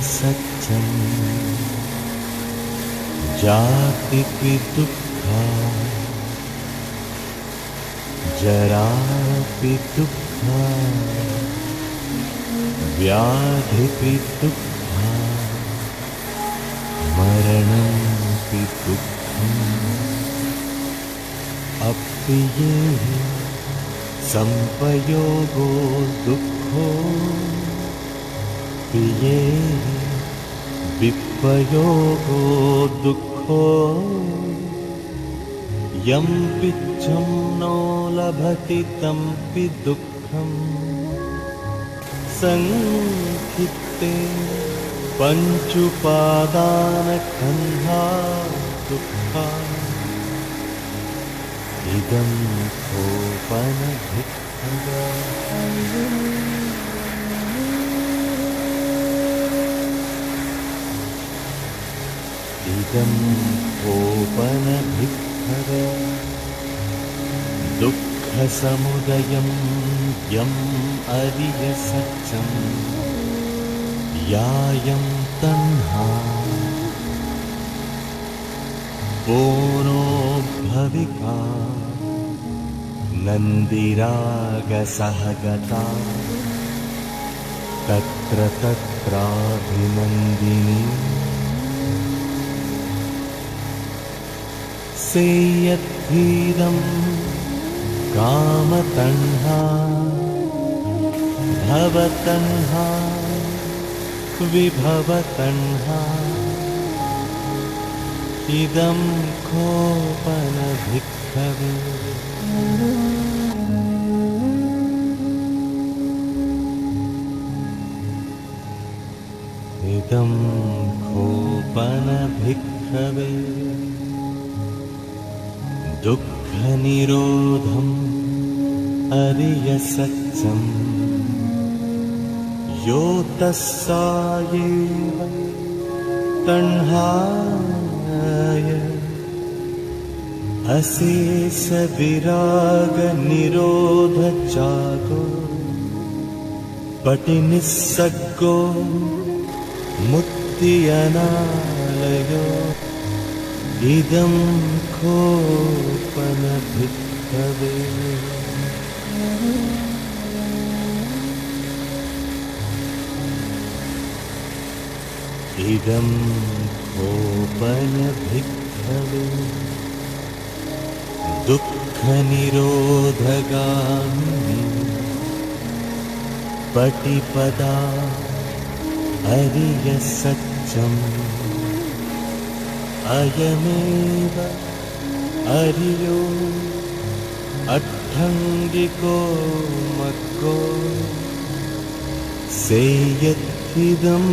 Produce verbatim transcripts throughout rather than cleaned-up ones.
saccam. Jātipi dukkhā, jarāpi dukkhā, byādhipi dukkhā, maraṇampi dukkham. Appiyehi sampayogo dukkho, piyehi vippayogo dukkho, yampicchaṃ no labhati tampi dukkhaṃ. Saṅkhitte pañcupādānakkhandhā dukkhā. Idam kho pana bhikkhave, idam kho pana bhikkhave, dukkhasamudayam yam ariyasaccam, yāyam taṇhā ponobbhavikā nandirāgasahagatā, tatra tatrābhinandinī. Seyyathīdam kāmataṇhā bhavataṇhā vibhavataṇhā, idam kho pana bhikkhave, idam kho pana bhikkhave, dukkhanirodham ariyasaccam, yo tassāyeva taṇhāya asesavirāganirodhacāgo paṭinissaggo mutti anālayo, idam kho pana bhikkhave, idam kho pana bhikkhave, dukkhanirodhagāminī paṭipadā ariyasaccam, ayameva ariyo aṭṭhaṅgiko maggo, seyyathīdam: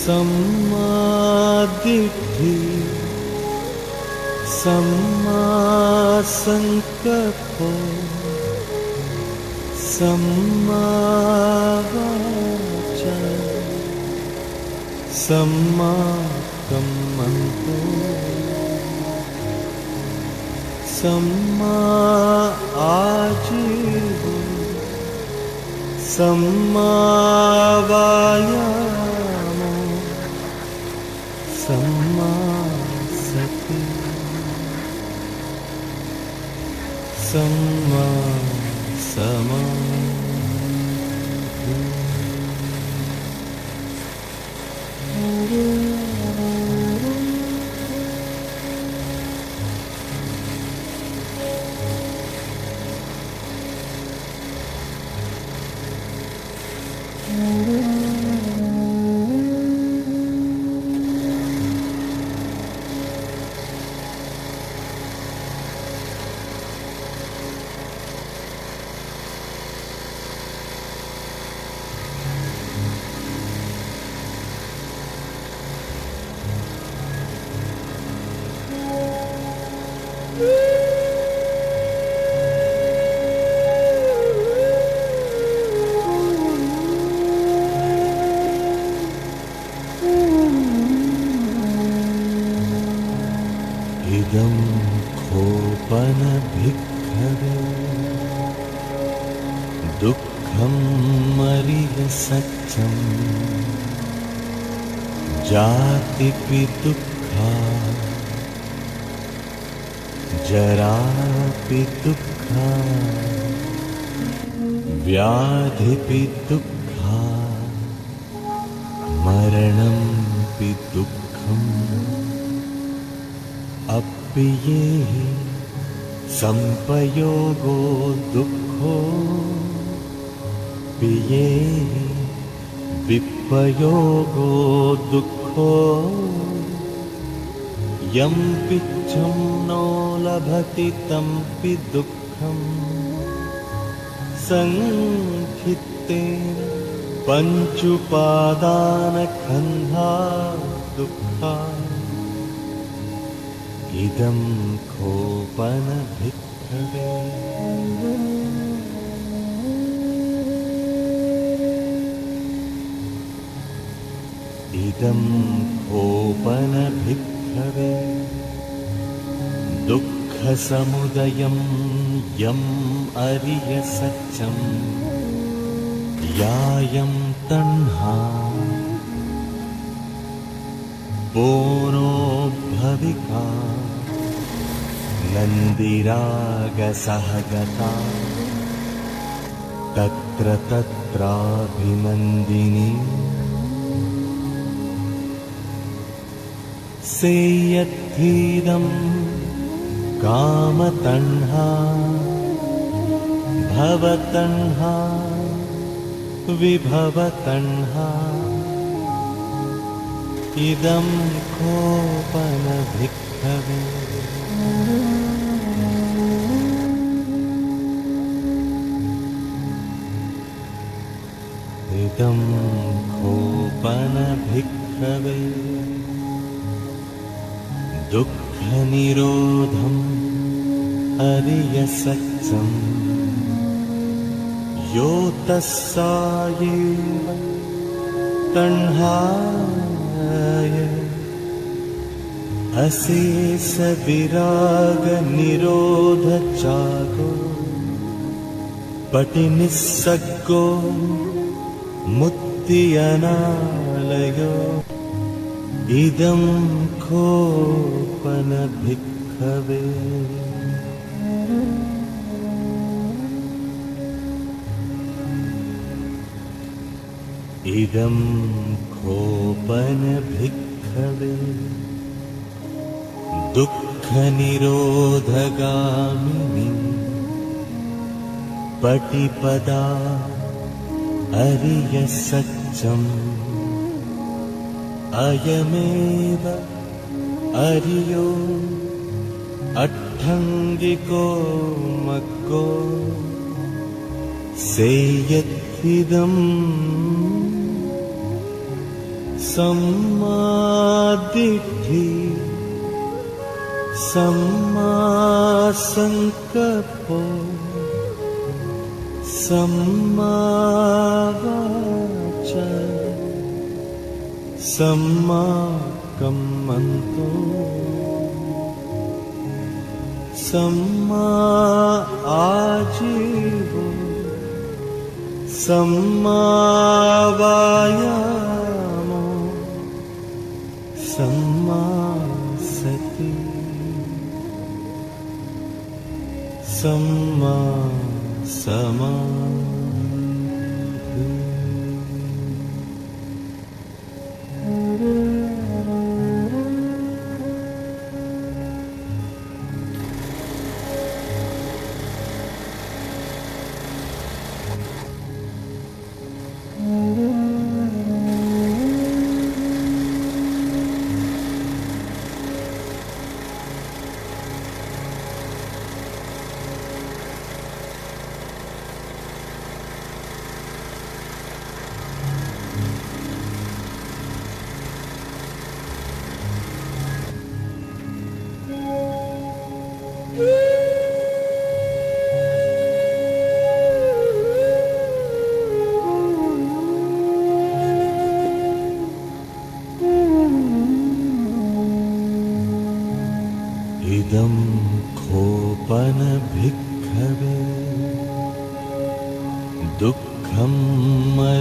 sammādiṭṭhi sammāsaṅkappo sammāvācā sammākammanto sammāājīvo sammāvāyāmo sammāsati sammāsamādhi. Idam kho pana bhikkhave dukkham ariyasaccaṃ. Jātipi dukkhā, jarāpi dukkhā, vyādhipi dukkhā, maraṇampi dukkhaṃ. Appiyehi sampayogo dukkho, piyehi vippayogo dukkho, yampicchaṃ no labhati tampi dukkhaṃ. Saṅkhittena pañcupādānakkhandhā dukkhā. Idam kho pana bhikkhave, idam kho pana bhikkhave, dukkhasamudayam yam ariyasaccaṃ, yāyam taṇhā ponobbhavikā nandirāgasahagatā, tatra tatrābhinandinī. Seyyathīdam kāmataṇhā bhavataṇhā vibhavataṇhā. Idam kho pana bhikkhave, idam kho pana bhikkhave, dukkhanirodham ariyasaccaṃ, yo tassāyeva taṇhāya asesavirāganirodhachāgo paṭinissaggo mutti anālayo. Idam kho pana bhikkhave, idam kho pana bhikkhave, dukkhanirodhagāminī paṭipadā ariyasaccaṃ. Ayameva ariyo aṭṭhaṅgiko maggo, seyyathīdam: sammādiṭṭhi, sammāsaṅkappo, sammāvācā, sammākammanto, sammāājīvo, sammāvāyāmo, sammāsati, sammāsamādhi.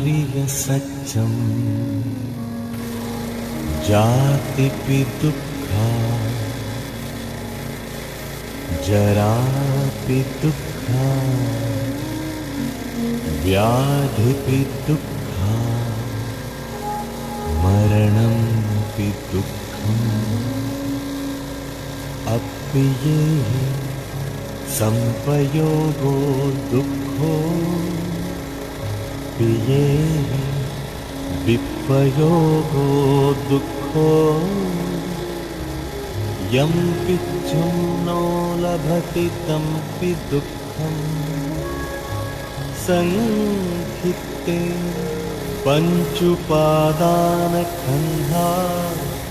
ariyasaccaṃ. Jātipi dukkhā, jarāpi dukkhā, byādhipi dukkhā, maraṇampi dukkhaṃ. Appiyehi sampayogo dukkho, piyehi vippayogo dukkho, yampicchaṃ no labhati tampi dukkhaṃ. Saṅkhitte pañcupādānakkhandhā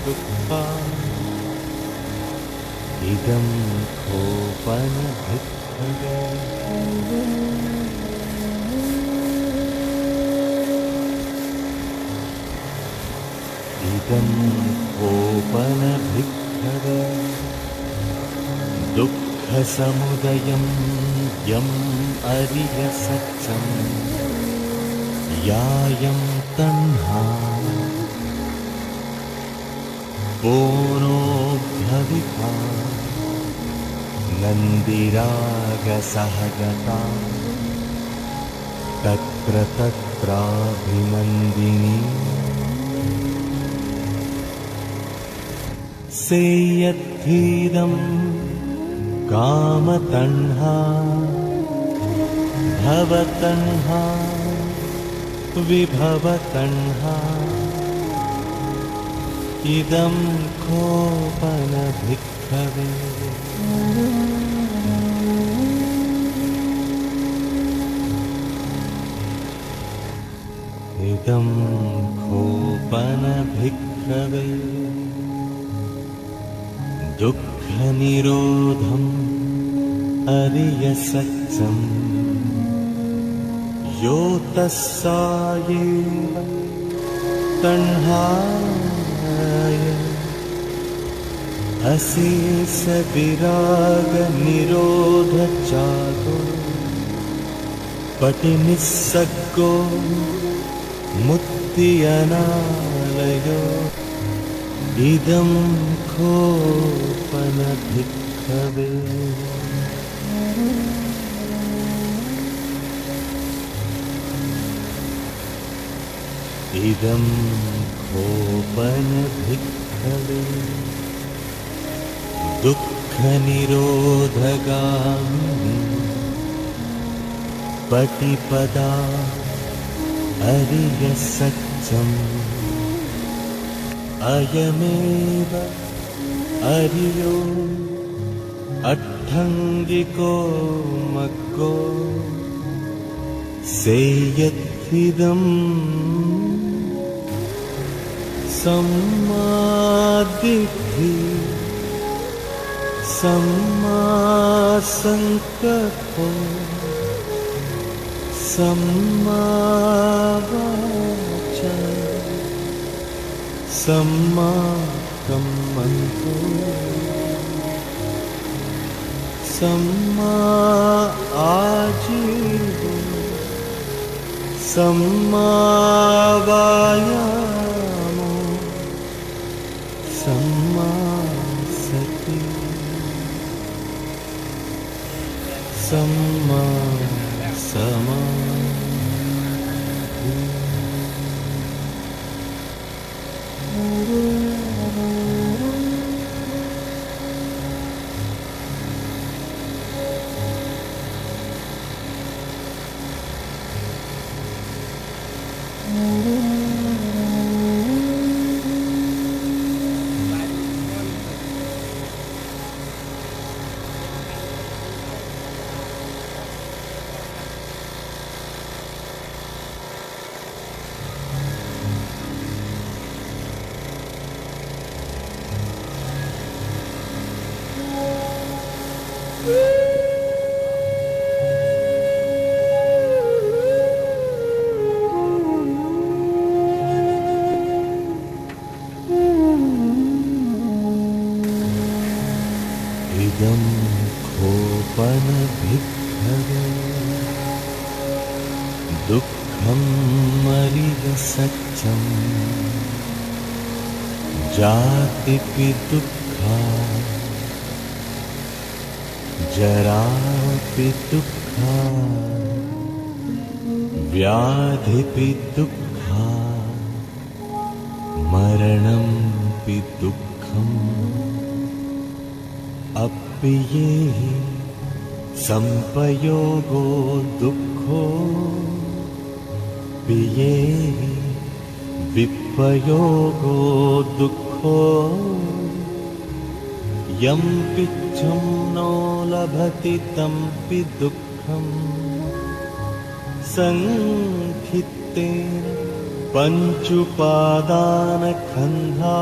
dukkhā. Idam kho pana bhikkhave, idam kho pana bhikkhave, dukkhasamudayam yam ariyasaccaṃ, yāyaṃ taṇhā ponoddhavikā nandirāgasahagatā, tatra tatrābhinandinī. Seyyathīdaṃ kāmataṇhā bhavataṇhā vibhavataṇhā, idam kho pana bhikkhave, idam kho pana bhikkhave, dukkhanirodham ariyasaccaṃ, yo tassāyeva taṇhāya asesavirāganirodhacāgo paṭinissaggo mutti anālayo, idam kho pana bhikkhave, idam kho pana bhikkhave, dukkhanirodhagāminī paṭipadā ariyasaccaṃ, ayameva ariyo aṭṭhaṅgiko maggo, seyyathīdam: sammādiṭṭhi sammāsaṅkappo sammāvācā sammākammanto sammāājīvo sammāvāyāmo sammāsati sammāsamādhi. Idam kho pana bhikkhave dukkhaṃ saccaṃ. Jātipi dukkhā, jarāpi dukkhā, vyādhipi dukkhā, maraṇampi dukkhaṃ. Appiyehi sampayogo dukkho, piyehi vippayogo dukkho, yampicchaṃ no labhati tampi dukkhaṃ. Saṅkhittena pañcupādānakkhandhā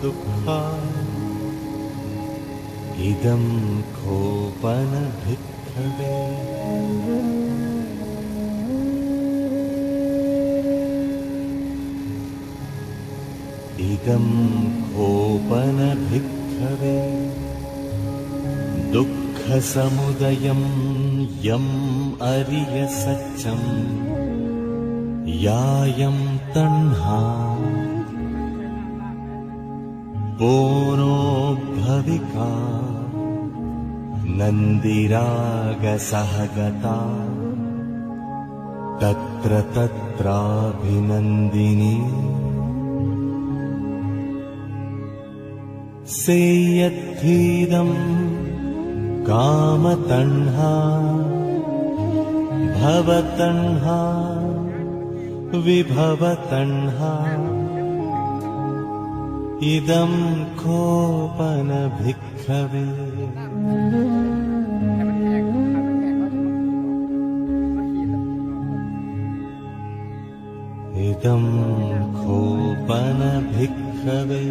dukkhā. Idam kho pana bhikkhave. Idam kho pana bhikkhave dukkhasamudayam, yam ariyasaccaṃ, yāyam taṇhā ponobbhavikā nandirāgasahagatā, tatra tatrābhinandinī. Seyyathīdam kāmataṇhā bhavataṇhā vibhavataṇhā. Idam kho pana bhikkhave. Idam kho pana bhikkhave.